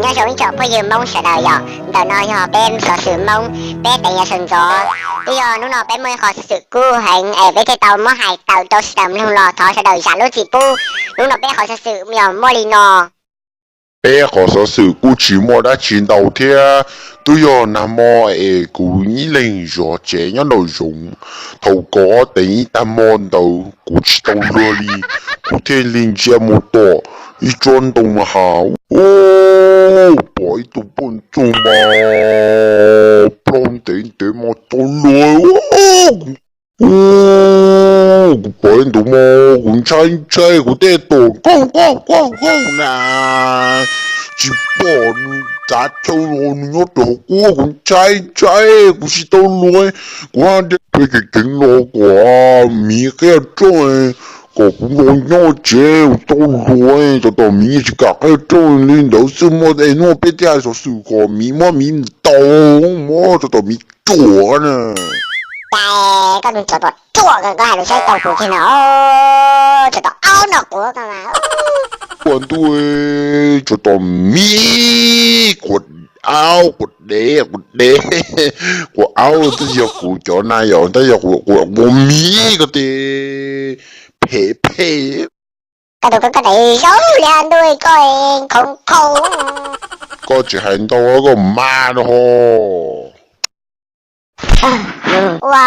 Nyob zoo ib tsoom phooj ywg Hmoob sawv daws yom, ntawm no yog peb xov xwm Hmoob, peb teev yav sawv ntxov. Twb yog hnub no peb muaj ib qho xov xwm kub heev es peb thiaj tau muab hais tawm rau sawv daws mloog los thov sawv daws zam lub txim pub. Hnub no peb qhov xov xwm yog muaj li no. Peb qhov xov xwm kuj tsis muaj dab tsi ntau thiab, twb yog nag hmo es kuv ib leeg zov tsev nyob nraum zoov. Thaum kov teev ib tag hmo ntawd kuv tsis tau luag li, kuv thiaj li ntsia mus tom ib tsob ntoo mas has, pom ib tug poj ntxoog mas plaub ntev ntev mas tau luag. Kuv pom ib ntus mas kuv ntshai ntshai, kuv tej tuam nkaug nkaug nkaug nkaug na, tsis pom nws txav chaw los nws nyob rau hauv kuab, kuv ntshai ntshai, kuv tsis tau luag. Kuv haj ceev ceev los kom miv qhib rooj, kom kuv los nyob tsev tau luag, tos tom miv tsis kam qhib rooj li ntawd xwb mas es hnub no peb thiaj hais xov xwm kom miv muab miv ntaus, muab tos tom miv ruam na. Cas koj tus tsov tom ruam kawg, koj hais lus saib tau kuv kiag no, tsov tom aub no quav koj mas. Ua ntuj, tsov tom miv quav aub quav dev quav dev, quav aub twb yog kuv cov na yom, tab yog kuv quav miv koj tes phem phem. Koj tus koj daim zaub liab ntuj koj nkhaus nkhaus. Koj tsis hais ntau koj mas no ho. Ua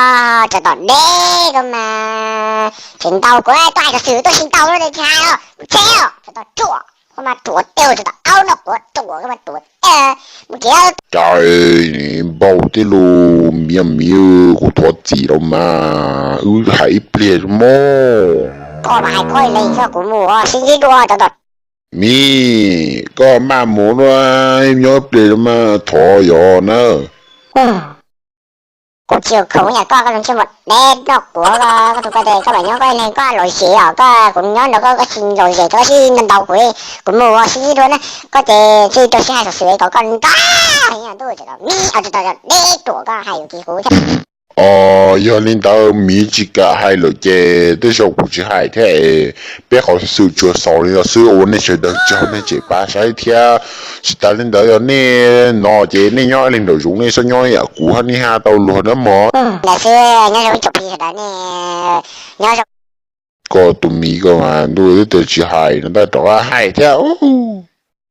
tsov tom deb koj mas, tseem ntaus kuv, tuaj hais xov xwm tuaj tsis ntaus no tsis hais os, mus tsev os tsov tom ruam, koj mas ruam tej, tsov tom aub no quav ruam koj mas ruam tej, mus tsev. Cas npau tej lus miv miv, kuv thov txim los mas wb hais ib pliag mog. Koj mas hais koj ib leeg, kuv mus sib ntsib dua tsov tom. Miv, koj maj mus na, nyob ib pliag mas thov yog na. Kuv tsis khoom yam koj, koj tus ntsej muag deb noj quav, koj tus ko tes koj mam nyob koj ib leeg, koj lom zem os, koj kuv nyob nrog koj, koj tsis lom zem koj sib ntaus kuv, kuv mus sib ntsib dua na, koj ces tsis rau sib hais xov xwm kom koj nta ntuj, deb ruam koj hais yus kiag kuv thiab. Os, yog li ntawd miv tsis kam hais lawm ces tej zaum kuv tsis hais thiab es, peb qhov xov xwm tsuas xaus li no xwb, ua nej sawv daws tsaug, nej tseem pab saib thiab. Tsis tas li ntawd yog nej no ces nej nyob ib leeg nraum zoov, nej txhob nyob ib yam kuv hab, nej haj tau luag na mog. Ntawd xwb, nyob zoo ib tsoom phooj ywg sawv daws ne, nyob zoo. Koj tus miv koj mas ntuj, twb tias tsis hais no tab rov qab hais thiab.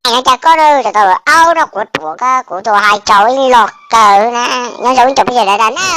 Hais no cas koj tsov tom aub no quav ruam koj, kuv tus hais tsaus ib los kawg na, nyob zoo ib tsoom phooj ywg sawv daws na.